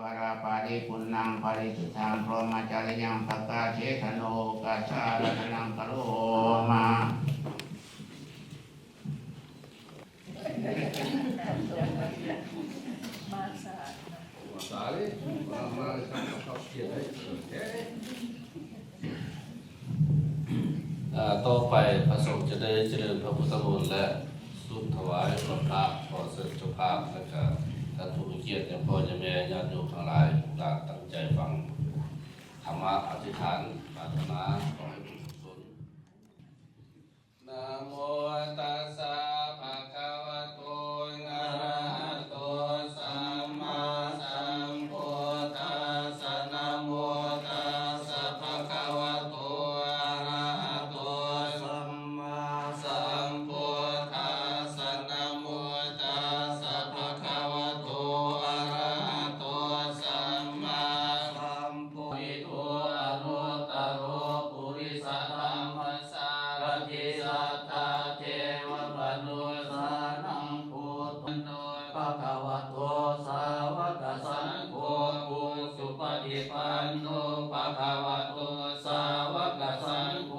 ວະລາປະລິປຸນນັງ ປະລິສຸດທັງ ພຣະມະຈະລິຍັງ ປະກາເສທະໂນ ໂອກາສາລັດຖະນັງ ກະໂຣມາ. ມາສາຍ ມາສາຍເລີຍ ມາ ມາ ມາ ເຂົາຂຽນໃຫ້ເອີ ແທ້. ອ່າ ຕໍ່ໄປພະສົງຈະໄດ້ຈະເລີນພະພຸດທະມົນ ແລະ ສູບຖວາຍພະພາ ຂໍເຊີນເຈົ້າພາບ ແລະກະທ່ານຜູ້ມີກຽດ ຍາພໍ່ຍາແມ່ ຍາດໂຍມທັງຫຼາຍ ລູກຫຼານຕັ້ງໃຈຟັງທຳມະ ອະທິຖານ ປາດຖະໜາ ຂໍໃຫ້ບຸນກຸສົນ. ນະໂມຕັດສະ ພະຄະວະໂຕ ອະລະຫະໂຕ ສຳມາສຳພຸດທັດສະ ນະໂມຕັດສະ ພະຄະວະໂຕ ອະລະຫະໂຕ ສຳມາສຳພຸດທັດສະ ນະໂມຕັດສະ ພະຄະວະໂຕ ອະລະຫະໂຕ ສຳມາສຳພຸດ ໂຕ ອະນຸດຕະໂລ ປຸລິສະທຳມະ ສາລະຖິ ສັດຖາເທວະມະນຸດສານັງ ພຸດໂທ ພະຄະວະໂຕ ສາວະກະສັງໂຄ ອຸຊຸປະຕິປັນໂນ ພະຄະວະໂຕ ສາວະກະສັງໂຄ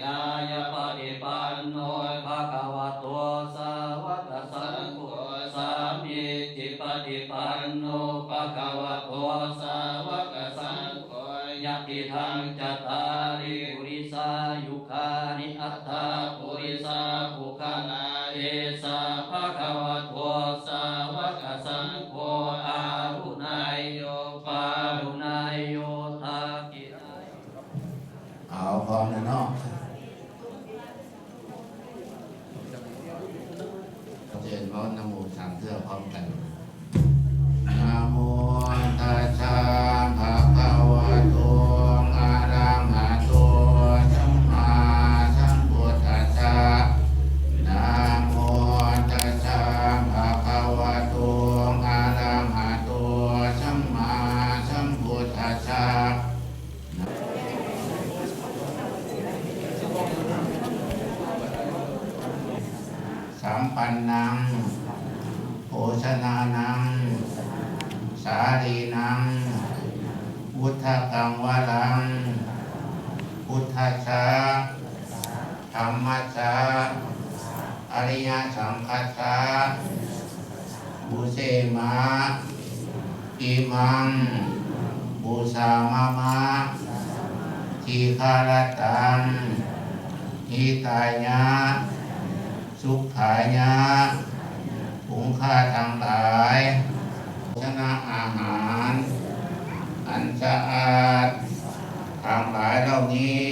ຍາຍະປະຕິປັນໂນ ພະຄະວະໂຕ ສາວະກະສັງໂຄ ສາມີຈິປະຕິປັນໂນ ພະຄະວະໂຕ ສາວະກະສັງໂຄ ຍະຕິທັງ ຈັດຕາລິ ປຸລິສາຍຸຄານິ ອັດຖະ ປຸລິສະ ປຸກຄະລາ ເອສະ ພະຄະວະໂຕ ສາວະກະສັງໂຄ ອາຫຸເນຍໂຍ ປາຫຸເນຍໂຍ ທັກຂິເນຍໂຍ. ເອົາ ພ້ອມແລ້ວເນາະ. ເຊີນເວົ້ານະໂມສາມເທື່ອພ້ອມກັນ. ນະໂມຕັດສະ ພະຄະວະໂຕ ອະລະຫະໂຕ ສຳມາສຳພຸດທັດສະ. ນະໂມຕັດສະ ພະຄະວະໂຕ ອະລະຫະໂຕ ສຳມາສຳພຸດທັດສະ. ສຳປັນນັງ ໂພຊະນານັງ ສາລີນັງ ວຸດທະກັງວະລັງ ພຸດທັດສະ ທຳມັດສະ ອະລິຍະສັງຄັດສະ ປູເຊມະ ອິມັງ ປູສາມະມະ ທີຄະລະຕັງ ຫິຕາຍະ ສຸຂາຍະ ຝູງຂ້າທັງຫຼາຍ ໂພຊະນາອາຫານ ອັນສະອາດ ທັງຫຼາຍເຫຼົ່ານີ້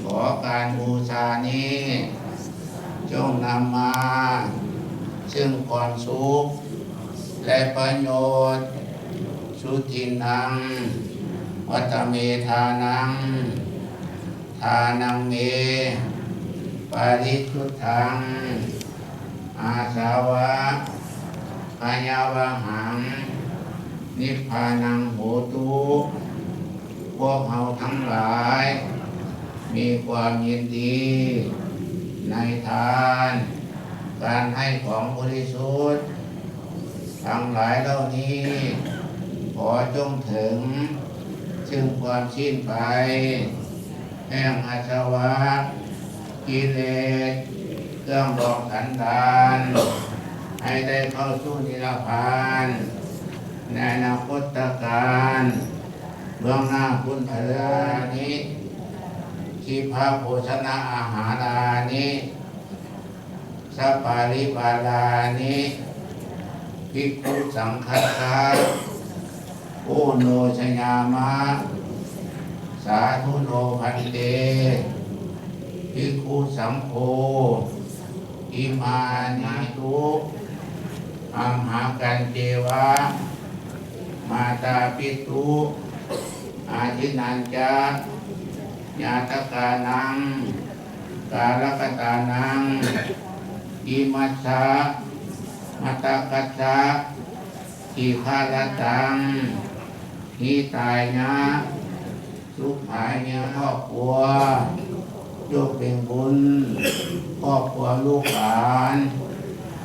ຂໍການບູຊານີ້ ຈົ່ງນຳມາເຊິ່ງຄວາມສຸກ ແລະ ປະໂຫຍດ ສຸທິນນັງ ວັດຕະເມທານັງ ທານັງເມ ປະລິສຸດທັງ ອາສະວະ ພະຍາວະຫັງ ນິບພານັງໂຫຕຸ ພວກເຮົາທັງຫຼາຍມີຄວາມຍິນດີໃນທານ ການໃຫ້ຂອງບໍລິສຸດທັງຫຼາຍເຫຼົ່ານີ້ ຂໍຈົ່ງເຖິງເຊິ່ງຄວາມສິ້ນໄປ ແຫ່ງອາສະວະ ກິເລດ ເຄື່ອງດອງສັນດານ ໃຫ້ໄດ້ເຂົ້າສູ່ນິລະພານ ໃນອະນາຄົດຕະການເບື້ອງໜ້າພຸ້ນເທີ້ນ. ທິພະໂພຊະນາອາຫາລານິ ສະປາລິວາລານິ ພິກຂຸສັງຄັດສະ ໂອໂນຊະຍາມະ ສາທຸໂນພັນເຕ ພິກຂຸສັງໂຄ ອິມານິ ມາທຸ ອັມຫາກັນເຈວະ ມາຕາປິຕຸ ອາທິນນານຈະ ຍາຕະການັງ ກາລະກະຕານັງ ອິມັດສະ ມັດຕະກັດສະ ທີຄະລະຕັງ ຫິຕາຍະ ສຸຂາຍະ ຄອບຄົວ ຍົກເປັນບຸນ ຄອບຄົວລູກຫຼານ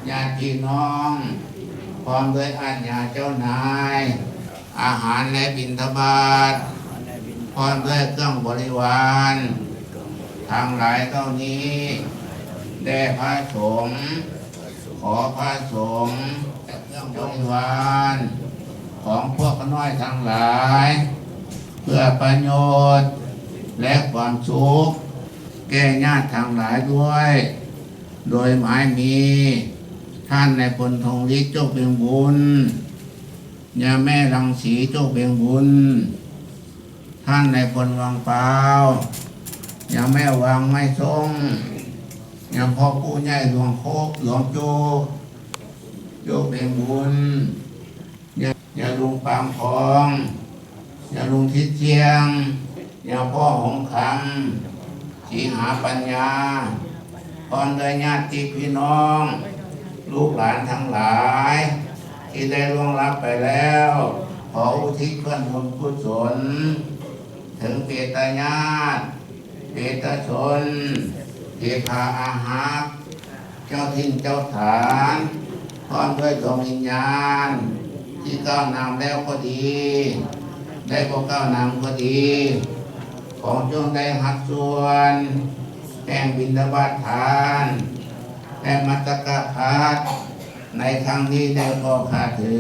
ຍາດພີ່ນ້ອງ ພ້ອມດ້ວຍອາດຍາເຈົ້ານາຍ ອາຫານ ແລະ ບິນທະບາດ ພ້ອມດ້ວຍເຄື່ອງບໍລິວານທັງຫຼາຍເຫຼົ່ານີ້ ແດ່ພະສົງ ຂໍພະສົງ ແລະ ເຄື່ອງບໍລິວານຂອງພວກຂ້ານ້ອຍທັງຫຼາຍ ເພື່ອປະໂຫຍດ ແລະ ຄວາມສຸກ ແກ່ຍາດທັງຫຼາຍດ້ວຍ ໂດຍໝາຍມີ ທ່ານນາຍພົນ ທອງລິດ ຈົງເປັນບຸນ, ຍາແມ່ ລັງສີ ຈົງເປັນບຸນ, ທ່ານນາຍພົນ ວັງປາວ, ຍາແມ່ ວັງໄມ້ຊົງ, ຍາພໍ່ປູ່ໃຫຍ່ ຫຼວງໂຄ ຫຼວງໂຈ ຈົງເປັນບຸນ. ຍາ ຍາລຸງປາງຂອງ, ຍາລຸງທິດທ່ຽງ, ຍາພໍ່ຫົງຄຳ, ສີຫາປັນຍາ, ພ້ອມດ້ວຍຍາດຕິພີ່ນ້ອງ ລູກຫຼານທັງຫຼາຍ ທີ່ໄດ້ລ່ວງລັບໄປແລ້ວ, ຂໍອຸທິດສ່ວນບຸນກຸສົນ ເຖິງເປຕະຍາດ ເປຕະຊົນ ເພທາອາຮັກ ເຈົ້າຖິ່ນເຈົ້າຖານ ພ້ອມດ້ວຍດວງວິນຍານ ທີ່ກ້າວນຳແລ້ວກໍດີ ໄດ້ບໍ່ກ້າວນຳກໍດີ ຂໍຈົ່ງໄດ້ຮັບສ່ວນແຫ່ງບິນທະບາດທານ ແລະ ມັດຕະກະພັດ ໃນຄັ້ງນີ້ແດ່ກໍຂ້າເທີ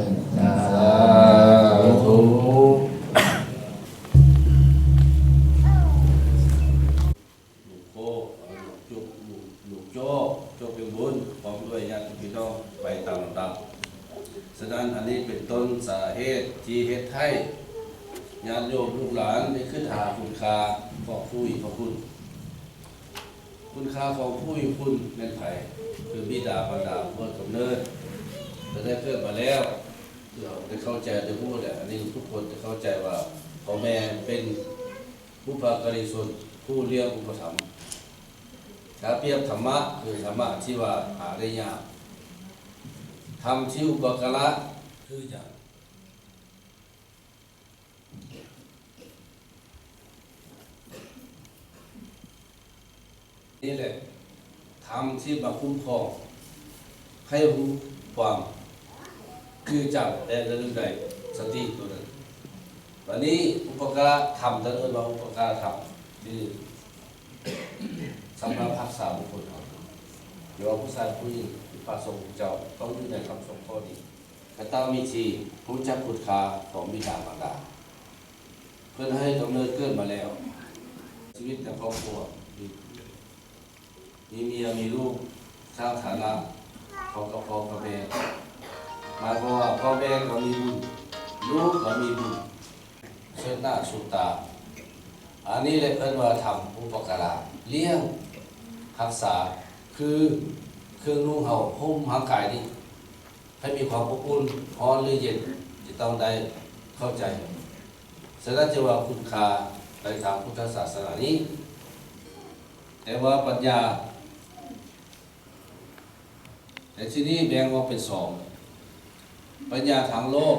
ນ. ສາທຸ. ໂຄ ເອີ ລູກຈຸກ ລູກ ລູກໂຈ້ ໂຈ້ເປັນບຸນ ພ້ອມດ້ວຍຍາດພີ່ນ້ອງໄປຕາມລຳດັບ. ສະນັ້ນ ອັນນີ້ເປັນຕົ້ນສາເຫດທີ່ເຮັດໃຫ້ຍາດໂຍມລູກຫຼານໄດ້ຄິດຫາຄຸນຄ່າຂອງຜູ້ມີພະຄຸນ. ຄຸນຄ່າຂອງຜູ້ມີພະຄຸນແມ່ນໃຜ? ຄືບິດາມານດາຜູ້ໃຫ້ກຳເນີດ. ແຕ່ໄດ້ເກີດມາແລ້ວ ຄືເຮົາໄດ້ເຂົ້າໃຈ ໄດ້ຮູ້ແລ້ວ ອັນນີ້ທຸກຄົນໄດ້ເຂົ້າໃຈວ່າພໍ່ແມ່ເປັນ ບຸບພະກາລີຊົນ ຜູ້ລ້ຽງອຸປະຖຳ. ຖ້າປຽບທຳມະ ຄືທຳມະທີ່ວ່າຫາໄດ້ຍາກ, ທຳທີ່ອຸປະກາລະ ຄືຫຍັງ? ນີ້ແຫຼະ ທຳທີ່ມາຄຸ້ມຄອງ ໃຫ້ຮູ້ຄວາມຈື່ຈຳ ແລະ ລະລຶກໄດ້ສະຕິຕົວນັ້ນ. ບາດນີ້ ອຸປະກາລະທຳ ທ່ານເອີ້ນວ່າອຸປະກາລະທຳ ຄືສຳລັບຮັກສາບຸກຄົນເຮົາ ຫຼືວ່າຜູ້ຊາຍຜູ້ຍິງ ພະສົງເຈົ້າ ຕ້ອງຢູ່ໃນຄຳສອງຂໍ້ນີ້. ກະຕະເວທີ ຮູ້ຈັກຄຸນຄ່າຂອງບິດາມານດາ ເພິ່ນໃຫ້ກຳເນີດເກີດມາແລ້ວ ຊີວິດໃນຄອບຄົວ ມີເມຍມີລູກ ສ້າງຖານະ ເຂົ້າກັບພໍ່ກັບແມ່ ໝາຍຄວາມວ່າພໍ່ແມ່ກໍມີບຸນ ລູກກໍມີບຸນ ເຊີດໜ້າສູດຕາ. ອັນນີ້ແຫຼະເອີ້ນວ່າທຳອຸປະກາລະ ລ້ຽງ ຮັກສາ ຄືເຄື່ອງນຸ່ງເຮົາ ຫຸ້ມຮ່າງກາຍນີ້ ໃຫ້ມີຄວາມອົບອຸ່ນ ຮ້ອນ ຫຼື ເຢັນ ຈະຕ້ອງໄດ້ເຂົ້າໃຈ. ສະນັ້ນຈຶ່ງວ່າຄຸນຄ່າໃນທາງພຸດທະສາສະໜານີ້. ແຕ່ວ່າປັນຍາໃນທີ່ນີ້ແບ່ງອອກເປັນສອງ, ປັນຍາທາງໂລກ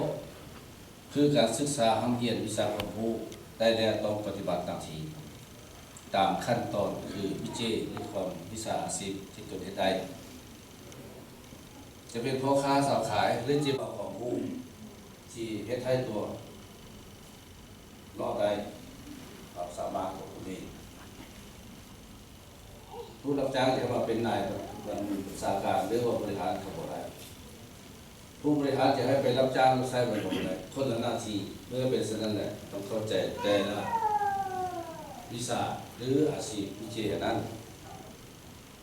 ຄືການສຶກສາຮ່ຳຮຽນວິຊາຄວາມຮູ້ໄດ້ແລ້ວ ຕ້ອງປະຕິບັດໜ້າທີ່ຕາມຂັ້ນຕອນ ຄືວິເຈ ຫຼື ຄວາມ ວິຊາອາຊີບທີ່ຕົນເຮັດໄດ້. ຈະເປັນພໍ່ຄ້າຊາວຂາຍ ຫຼື ເຈັບເອົາຄວາມຮູ້ທີ່ເຮັດໃຫ້ຕົວລອດໄດ້ ຄວາມສາມາດຂອງຕົນເອງ. ຜູ້ຮັບຈ້າງຈະໃຫ້ມາເປັນນາຍບັນຊາການ ຫຼືວ່າບໍລິຫານກໍບໍ່ໄດ້. ຜູ້ບໍລິຫານຈະໃຫ້ໄປຮັບຈ້າງຮັບໃຊ້ມັນກໍບໍ່ໄດ້. ຄົນລະໜ້າທີ່. ເມື່ອເປັນສະນັ້ນແຫຼະ ຕ້ອງເຂົ້າໃຈແຕ່ລະວິຊາ ຫຼື ອາຊີບ ວິເຈ ອັນນັ້ນ.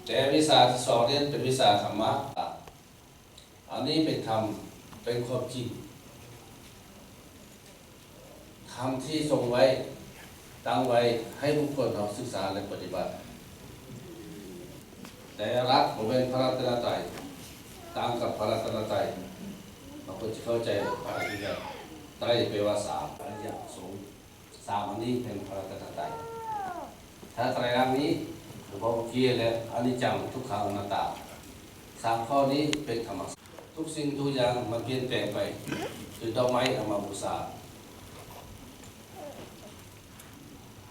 ແຕ່ວິຊາທີສອງນີ້ເປັນວິຊາທຳມະ. ອັນນີ້ເປັນທຳ ເປັນຄວາມຈິງ ທຳທີ່ຊົງໄວ້ ຕັ້ງໄວ້ໃຫ້ບຸກຄົນເຮົາສຶກສາ ແລະ ປະຕິບັດ. ແຕ່ຫຼັກບໍ່ແມ່ນພະລັດຕະນະໄຕ, ຕ່າງກັບພະລັດຕະນະໄຕ ບາງຄົນຈະເຂົ້າໃຈວ່າ ໄຕແປວ່າສາມ, ອະລິຍະສົງ ສາມອັນນີ້ເປັນພະລັດຕະນະໄຕ. ຖ້າໄຕລັກນີ້ ຄືເວົ້າເມື່ອກີ້ແຫຼະ ອະນິດຈັງ ທຸກຂັງ ອະນັດຕາ ສາມຂໍ້ນີ້ເປັນທຳມະຊາດ. ທຸກສິ່ງທຸກຢ່າງມັນປ່ຽນແປງໄປ ຄືດອກໄມ້ເອົາມາບູຊາ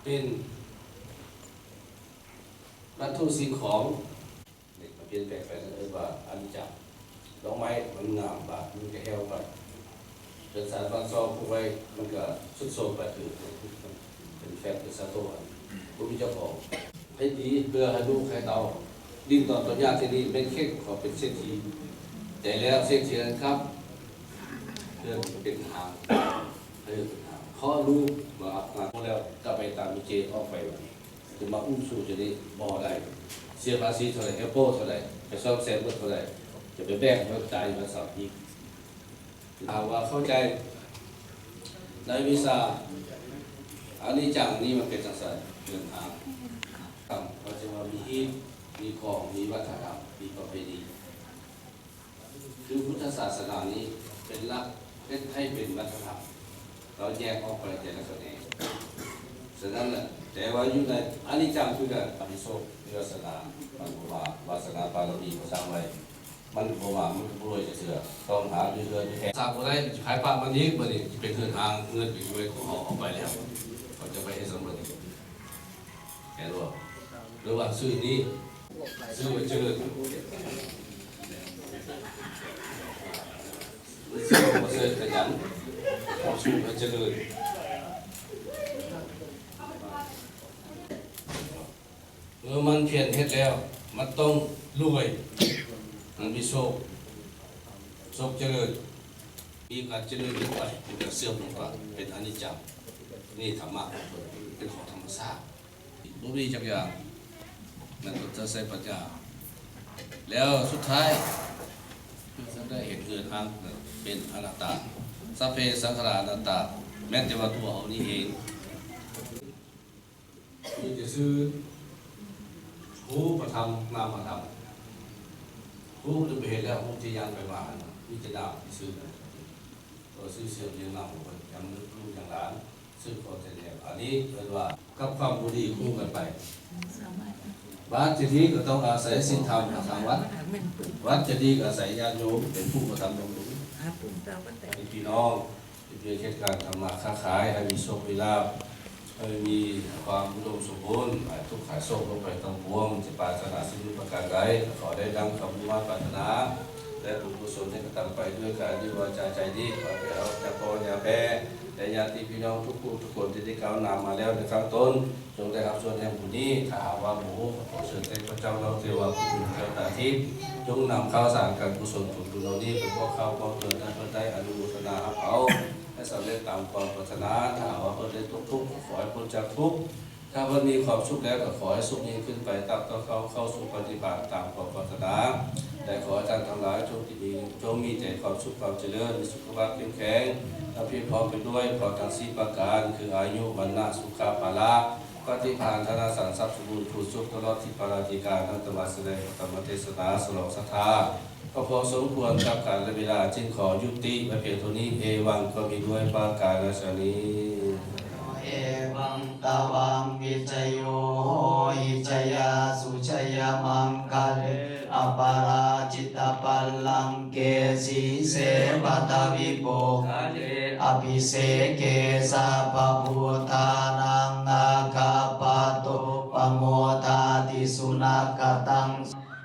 ເປັນວັດຖຸສິ່ງຂອງ ມັນປ່ຽນແປງໄປ ເອີ້ນວ່າອະນິດຈັງ. ດອກໄມ້ມັນງາມບາດມັນກະແຫ້ວໄປ. ເປັນສານບ້ານຊ່ອງຜູ້ໄວ້ ມັນກະຊຸດໂຊມໄປຄືເປັນແຟດເປັນຊາໂຕ ອັນບໍ່ມີເຈົ້າຂອງ. ໃຫ້ດີເພື່ອໃຫ້ລູກໃຫ້ເຕົ້າ ດິນດອນປັນຍາທີ່ນີ້ແມ່ນເຂດຂອງເປັນເສດຖີ ແຕ່ແລ້ວເສດຖີນັ້ນຄັບ ເພື່ອເປັນທາງ ໃຫ້ເປັນທາງ ເພາະລູກມາອັບງານແລ້ວ ກະໄປຕາມເຈອອກໄປ ຈະມາອຸ້ມຊູຈະໄດ້ບໍ່ໄດ້ ເສຍພາສີເທົ່າໃດ ແອັບເປິ້ນເທົ່າໃດ ໄປຊອກແຊມເບິດເທົ່າໃດ ຈະໄປແບ່ງໃຫ້ມັນຕາຍຢູ່ກັບສັດອີກ. ຖ້າວ່າເຂົ້າໃຈໃນວິຊາອະນິດຈັງນີ້ ມັນເປັນຈັ່ງຊັ້ນ ເດີນທາງ ຄຳວ່າຈະວ່າມີຮີດ ມີຂອງ ມີວັດທະນະທຳ ມີປະເພນີ ຄືພຸດທະສາສະໜານີ້ເປັນຫຼັກ ເຮັດໃຫ້ເປັນວັດທະນະທຳ ລາວແຍກອອກໄປແຕ່ລະຂະແໜງ. ສະນັ້ນແຫຼະ ແຕ່ວ່າຢູ່ໃນອະນິດຈັງຄືກັນ ອານິສົງ ວາສະນາ ມັນບໍ່ມາ ວາສະນາບາລະມີເຮົາສ້າງໄວ້ ມັນບໍ່ມາ ມັນກໍບໍ່ລວຍຈັກເທື່ອ ຕ້ອງຫາຢູ່ເຮືອນຢູ່ແຄມ ສ້າງບໍ່ໄດ້ ມັນຊິຂາຍປະມັນອີກ ບັດນີ້ຊິເປັນເຮືອນຮ່າງເງິນເປັນລວຍຂອງເຮົາ ເອົາໄປແລ້ວ ເຮົາຈະໄປເຮັດຫຍັງບັດນີ້? ແມ່ນບໍ່? ຫຼືວ່າຊື່ນີ້ ຊື່ວ່າຈະເລີນ ຊື່ວ່າປະເສີດຂະຫຍັນ ເອົາຊື່ວ່າຈະເລີນ. ເມື່ອມັນພຽນເຮັດແລ້ວ ມັນຕ້ອງລວຍ ມັນມີໂຊກ ໂຊກຈະເລີນ ມີການຈະເລີນລົງໄປ ມັນກະເສື່ອມລົງໄປ ເປັນອະນິດຈັງ. ນີ້ທຳມະຂອງເພິ່ນ ເປັນຂອງທຳມະຊາດ ບໍ່ມີຈັກຢ່າງ ແມ່ນຕ້ອງໃຊ້ປັນຍາ. ແລ້ວສຸດທ້າຍ ເພື່ອຈະໄດ້ເຫັນເຮືອນຮ່າງເປັນອະນັດຕາ ສັບເພສັງຂາລາອະນັດຕາ ແມ່ນແຕ່ວ່າຕົວເຮົານີ້ເອງ ມີແຕ່ຊື່ ຮູບປະທຳ ນາມປະທຳ ຮູບຈະບໍ່ເຫັນແລ້ວ ຮູບຈະຍ່າງໄປມາ ມີແຕ່ນາມຊື່ ກໍຊື່ສຽງລຽງນາມຂອງເພິ່ນ ຍັງລູກຍັງຫຼານ ສືບຕໍ່ແຕ່ແນວ. ອັນນີ້ເອີ້ນວ່າກັບຄວາມບໍ່ດີຄູ່ກັນໄປ. ບາດທີນີ້ກໍຕ້ອງອາໄສສິນທຳທາງວັດ ວັດຈະດີກໍອາໄສຍາດໂຍມເປັນຜູ້ປະທຳບຳລຸງ ໃຫ້ພີ່ນ້ອງ ເຮັດວຽກເຮັດການທຳມາຄ້າຂາຍ ໃຫ້ມີໂຊກມີລາບ ໃຫ້ມີຄວາມອຸດົມສົມບູນ ໃຫ້ທຸກຂາຍໂຊກລົງໄປທັງປວງ ຈະປາດຖະໜາສິ່ງໃດປະການໃດ ຂໍໄດ້ດັ່ງຄຳມຸ່ງມາດປາດຖະໜາ ແລະ ບຸນກຸສົນທີ່ກະທຳໄປດ້ວຍກາຍ ດ້ວຍວາຈາ ໃຈນີ້ ຂໍໃຫ້ເອົາຈາກພໍ່ຍາແມ່ ແລະ ຍາດຕິພີ່ນ້ອງທຸກຜູ້ທຸກຄົນທີ່ໄດ້ກ່າວນາມມາແລ້ວໃນຂ້າງຕົ້ນ ຈົ່ງໄດ້ຮັບສ່ວນແຫ່ງບຸນນີ້. ຖ້າຫາກວ່າບໍ່ຮູ້ ກໍຂໍເຊີນເທບພະເຈົ້າເຫຼົ່າເທວະ ຜູ້ເປັນເຈົ້າຕາທິບ ຈົ່ງນຳຂ່າວສານການກຸສົນຜົນບຸນເຫຼົ່ານີ້ໄປບອກກ່າວກ່ອນເຖິງທ່ານເພິ່ນໄດ້ອະນຸໂມທະນາຮັບເອົາ ໃຫ້ສຳເລັດຕາມຄວາມປາດຖະໜາ. ຖ້າຫາກວ່າເພິ່ນໄດ້ຕົກທຸກ ກໍຂໍໃຫ້ພົ້ນຈາກທຸກ. ຖ້າເພິ່ນມີຄວາມສຸກແລ້ວ ກໍຂໍໃຫ້ສຸກຍິ່ງຂຶ້ນໄປ ຕາບເທົ່າເຂົ້າສູ່ປະຕິພານຕາມຄວາມປາດຖະໜາ ແລະ ຂໍໃຫ້ທ່ານທັງຫຼາຍຈົ່ງມີ ຈົ່ງມີແຕ່ຄວາມສຸກຄວາມຈະເລີນ ມີສຸຂະພາບເຂັ້ມແຂງ ແລະ ພຽງພ້ອມໄປດ້ວຍພອນທັງສີ່ປະການ ຄື ອາຍຸ ວັນນະ ສຸຂະ ພະລະ ປະຕິພານ ທະນະສັນ ຊັບສົມບູນ ພູນສຸກ ຕະຫຼອດທິດປາລາທິການ. ອາດຕະມາສະແດງທຳມະເທດສະໜາສະຫຼອງສັດທາ ກໍພໍສົມຄວນກັບການແລະເວລາ ຈຶ່ງຂໍຍຸຕິໄວ້ພຽງເທົ່ານີ້. ເອວັງ ກໍມີດ້ວຍປະການນະຊະນີ້. ເອວັງ ຕະວັງ ວິດຊະໂຍ ໂຫຕິ ຈະຍາສຸ ຈະຍະມັງຄະເລ ອະປະລາຈິດຕະບັນລັງ ເກ ສີເສ ປະທະວີໂປຄະເລ ອະພິເສເກ ສັບພະພຸດທານັງ ອາກາປະໂຕ ປະໂມທາຕິ ສຸນັກຂະຕັງ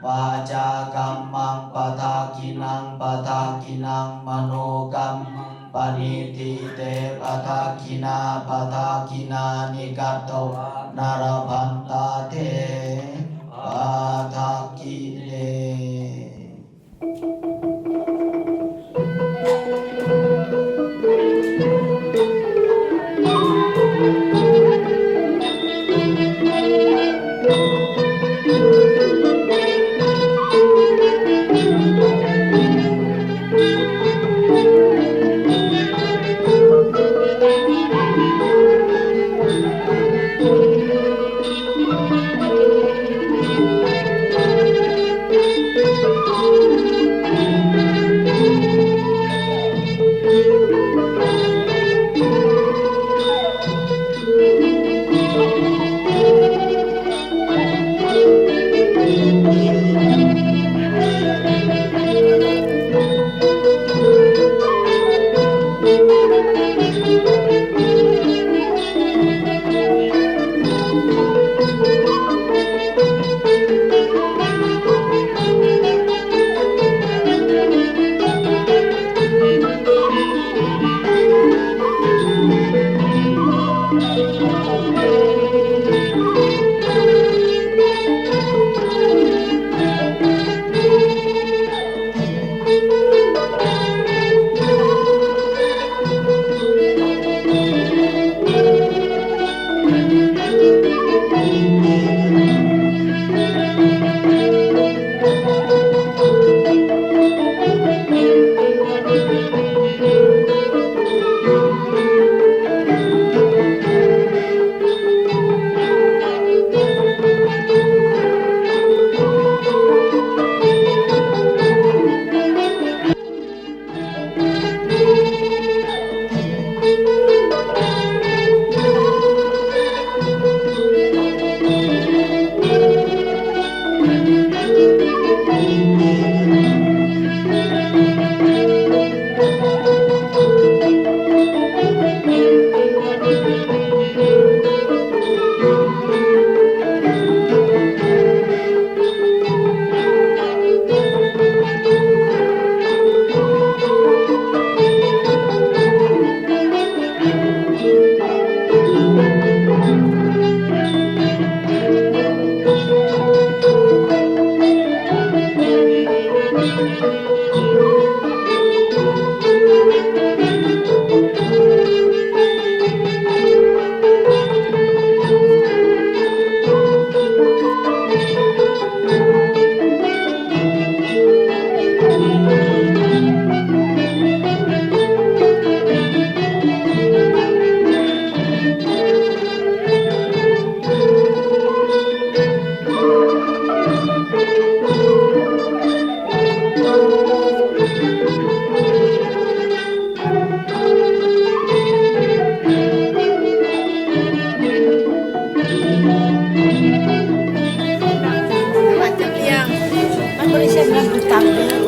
ວາຈາກຳມັງ ປະທັກຂິນັງ ປະທັກຂິນັງ ມະໂນກຳມັງ ປະນິທິເຕ ປະທັກຂິນາ ປະທັກຂິນານິ ກັດຕະວາ ນະລະພັນຕາເທ ປະທັກຂິເນ. ຕຳເດີ້